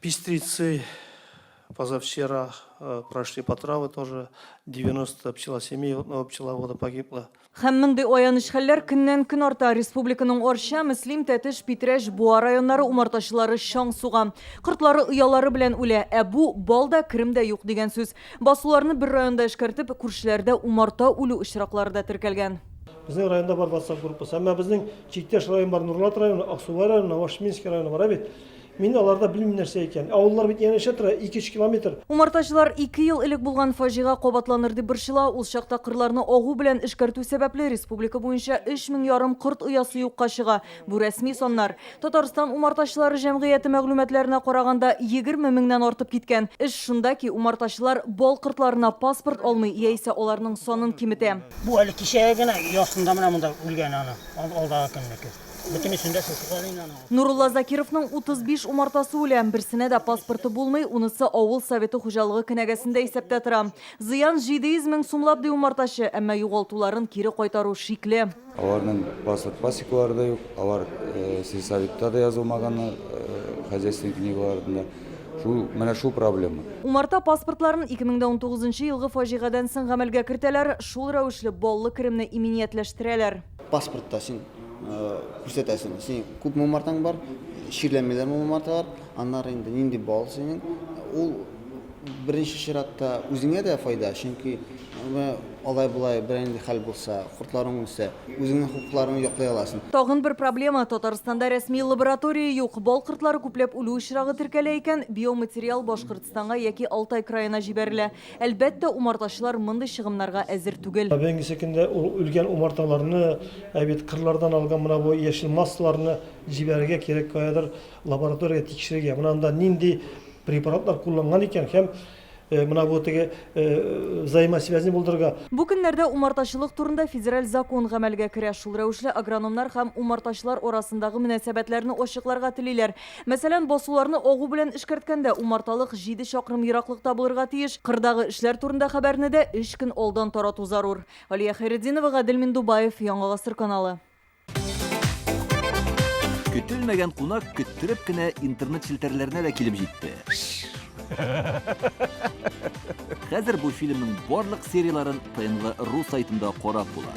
Пестрицы позавчера прошли потравы тоже, 90 пчелосемей у одного пчеловода погибло. Һәм мондый аяныч хәлләр көннән-көн арта. Республиканың Арча, Мөслим, Тәтеш, Питрәч, Буа районнары умартачылары чаң суга. Кортлары оялары белән үлә. Ә бу, бал да, керем дә юк дигән сүз. Басуларны бер районда эшкәртеп, күршеләрдә умарта үлү очраклары да теркәлгән. Безнең районда бар WhatsApp группасы. Әмма безнең чиктәш район бар, Нурлат районы, Аксубай районы, Новошминский районы бар, ә бит. Мин аларда белмим нәрсә икән. Авыллар бит янәшә тора, ике-өч километр. Умартачылар ике ел элек булган фаҗига кабатланыр дип борчыла. Ул чакта кырларны агу белән эшкәртү сәбәпле республика буенча өч мең ярым корт оясы юкка чыга. Бу рәсми саннар. Татарстан умартачылары җәмгыяте мәгълүматларына караганда, 20 меңнән артып киткән. Эш шунда ки, умартачылар бал кортларына паспорт алмый яисә аларның санын киметә. Бу әле кичәге генә, ясында менә монда үлгән аны, алдагы көннеке. Бөтенесендә шушы хәл инде аның. Нурулла Закировның 35 умартасы үлә. Берсенә дә паспорты булмый, унысы авыл советы хуҗалыгы кенәгәсендә исәптә тора. Зыян 700 мең сумлап, ди умартачы, әмма югалтуларын кире кайтару шикле. Аларның паспорт пасекалары да юк, алар сельсоветта да язылмаганнар, хозяйственный книгаларында. Шул, менә шул проблема. Умарта паспортларын 2019 нчы елгы фаҗигадән соң гамәлгә кертәләр, шул рәвешле баллы керемне иминиятләштерәләр. Паспортта син күрсәтәсең, синең күпме умартаң бар, чирләмиләрме умарталар, аннары инде нинди бал синең. Ул беренче чиратта үзеңә дә файда, чөнки алай-болай берәр нинди хәл булса, кортларың үлсә, үзеңнең хокукларыңны яклый аласың. Тагын бер проблема, Татарстанда рәсми лаборатория юк. Бал кортлары күпләп үлү очрагы теркәлә икән, биоматериал Башкортстанга яки Алтай краена җибәрелә. Әлбәттә, умартачылар мондый чыгымнарга әзер түгел. Бүгенгесе көндә ул үлгән умарталарны, ә бит кырлардан алган менә бу яшел массаларны җибәрергә кирәк каядыр лабораториягә тикшерергә. Менә анда нинди препаратлар кулланган икән һәм менә бу теге взаимосвязьне булдырырга. Бу көннәрдә умартачылык турында федераль закон гамәлгә керә. Шул рәвешле агрономнар һәм умартачылар арасындагы мөнәсәбәтләрне ачыкларга телиләр. Мәсәлән, басуларны агу белән эшкәрткәндә умарталык җиде чакрым ераклыкта булырга тиеш. Кырдагы эшләр турында хәбәрне дә өч көн алдан тарату зарур. Алия Хәйретдинова, Гадел Миндубаев, Яңа Гасыр каналы. Көтелмәгән кунак көттереп кенә интернет челтәрләренә дә килеп җитте. Хәзер бу фильмның барлык серияләрен ТНВ ру сайтында карап була.